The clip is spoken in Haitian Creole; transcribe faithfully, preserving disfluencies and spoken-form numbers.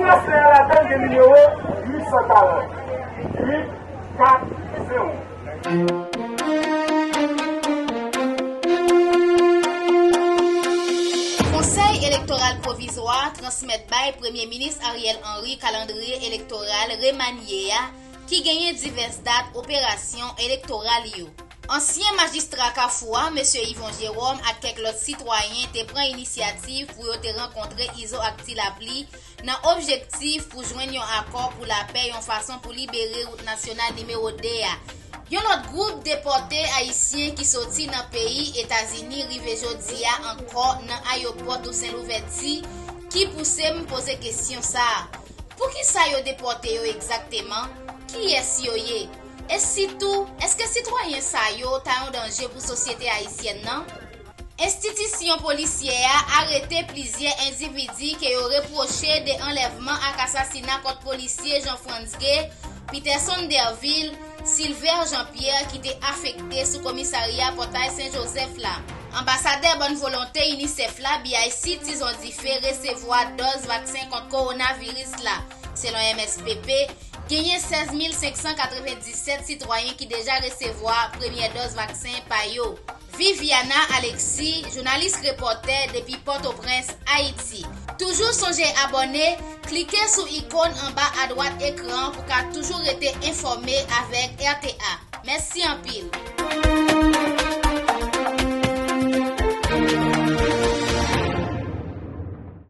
Transfè a ladan l gen nimewo uit san karant, uit kat zewo. Konsèy Elektoral Pwovizwa transmèt bay Premye Minis Ariel Henry kalandriye elektoral remanye a, ki genyen divès dat operasyon elektoral yo. Ansyen majistra Kafou a, mesye Yvon Jérôme, ak kèk lòt sitwayen te pran inisyativ pou yo te rankontre Izo ak Ti Lapli nan objektif pou jwenn yon akò pou lapè, yon fason pou libere wout nasyonal nimewo de a. Yon lòt gwoup depòte ayisyen ki soti nan peyi Etazini rive jodi a ankò nan ayewopò Tousen Louvèti, ki pouse m poze kesyon sa a. Poukisa yo depòte yo egzakteman? Kiyès yo ye? E sitou, èske sitwayen sa yo ta yon danje pou sosyete ayisyèn nan? Enstitisyon polisyè a arete plizyè endividi ke yo repwoche de anlèvman ak asasina kòt polisye Jean Frantz Gay, Peterson Derville, Silver Jean Pierre ki te afekte sou komisarya Pòtay Sen Jozèf la. Anbasadè bòn volonte UNICEF la, B I C Tizon Dife, resevwa dòz vaksen kont kowonaviris la. Selon M S P P, genyen sèz mil senk san katrevenndisèt sitwayen ki deja resevwa premyè dòz vaksen pa yo. Viviana Alexis, jounalis repòtè depi Pòtoprens, Ayiti. Toujou sonje abòne, klike sou ikòn anba adwat ekran pou ka toujou rete enfòme avèk R T A. Mèsi anpil.